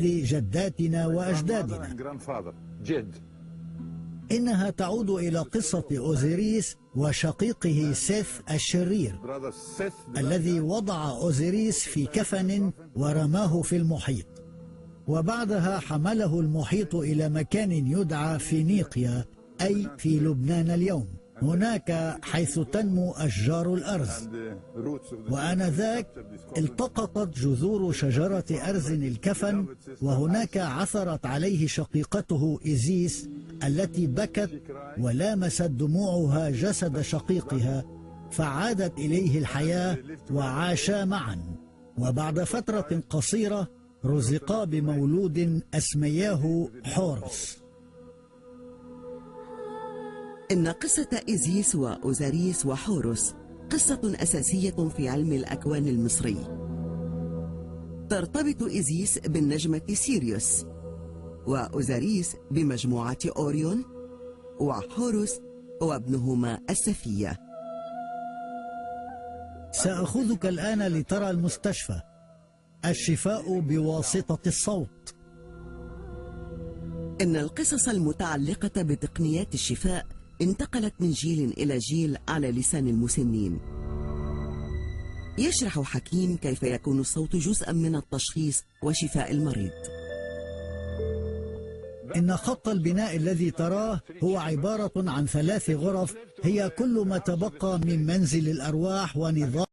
جداتنا وأجدادنا. إنها تعود إلى قصة أوزيريس وشقيقه سيث الشرير الذي وضع أوزيريس في كفن ورماه في المحيط، وبعدها حمله المحيط إلى مكان يدعى فينيقيا، أي في لبنان اليوم، هناك حيث تنمو أشجار الأرز. وآنذاك التقطت جذور شجرة أرز الكفن، وهناك عثرت عليه شقيقته إيزيس التي بكت ولامست دموعها جسد شقيقها، فعادت إليه الحياة وعاشا معا. وبعد فترة قصيرة رزقا بمولود أسمياه حورس. إن قصة إيزيس وأوزاريس وحورس قصة أساسية في علم الأكوان المصري. ترتبط إيزيس بالنجمة سيريوس، وأوزاريس بمجموعة أوريون، وحورس وابنهما السفية. سأخذك الآن لترى المستشفى، الشفاء بواسطة الصوت. إن القصص المتعلقة بتقنيات الشفاء انتقلت من جيل إلى جيل على لسان المسنين. يشرح حكيم كيف يكون الصوت جزءا من التشخيص وشفاء المريض. إن خط البناء الذي تراه هو عبارة عن 3 غرف، هي كل ما تبقى من منزل الأرواح ونظام